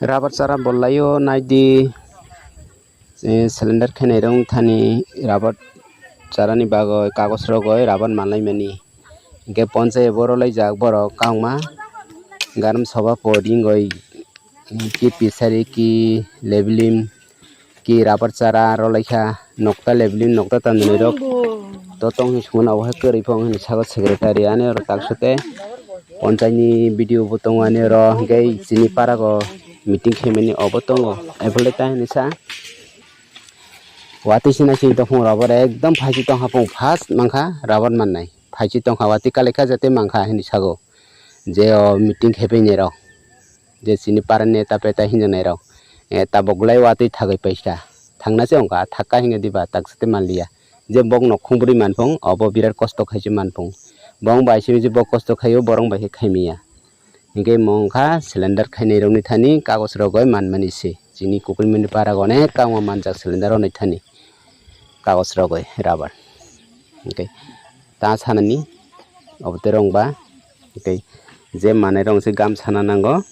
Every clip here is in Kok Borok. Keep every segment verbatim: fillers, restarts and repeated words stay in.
Rubber chara bolaio naidi, eh, cylinder khainai rok thani rubber charani bagwi kagoj rogwi rubber manlaimani. Hinkhe ponchai bo rwlaijak borok kwbangma, garam soba pori wngwi ki pisari ki leveling ki rubber chara rwlaikha, nokta leveling nokta tanwi rok to tong hinwi songmano obo hai kwrwi phano hinwi saka secretary ani oro taksa tei ponchai ni B D O bo tongo ani oro, hinkhe chini para o meeting khaimani obo tongo. Aphulai ta hinwi sa watwi sina sini tongphung rubber ekdom phaisi tongkha phung first mankha rubber mannai phaisi tongkha watwi kalaikha jatwi mankha hinwi sago je o meeting khaipainai rok. Je chini para neta peta hinjaknai rok, eh, tabok lai watwi thagwi paikha, thangna se wngkha, thakka hinwi diba taksa tei manliya. Je bok nokhung bwrwi manphung obo birat kosto khaise manphung, bong bai se je bok kosto khaio borok bai khe khaimaya. Hinkhe mo wngkha cylinder khainai rokni thani kagoj rogwi manmani se chini Kukulmuni para o onek kama manjak cylinder rok nai thani kagoj rogwi rubber. Hinkhe ta sanani obo tei rwngba tei je manai rok se gam sana nango,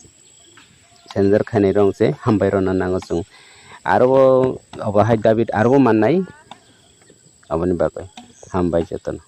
cylinder khainai rok se hambai rwna nango chwng. Aro bo obo hai David aro bo mannai, aboni bagwi hambai jotono.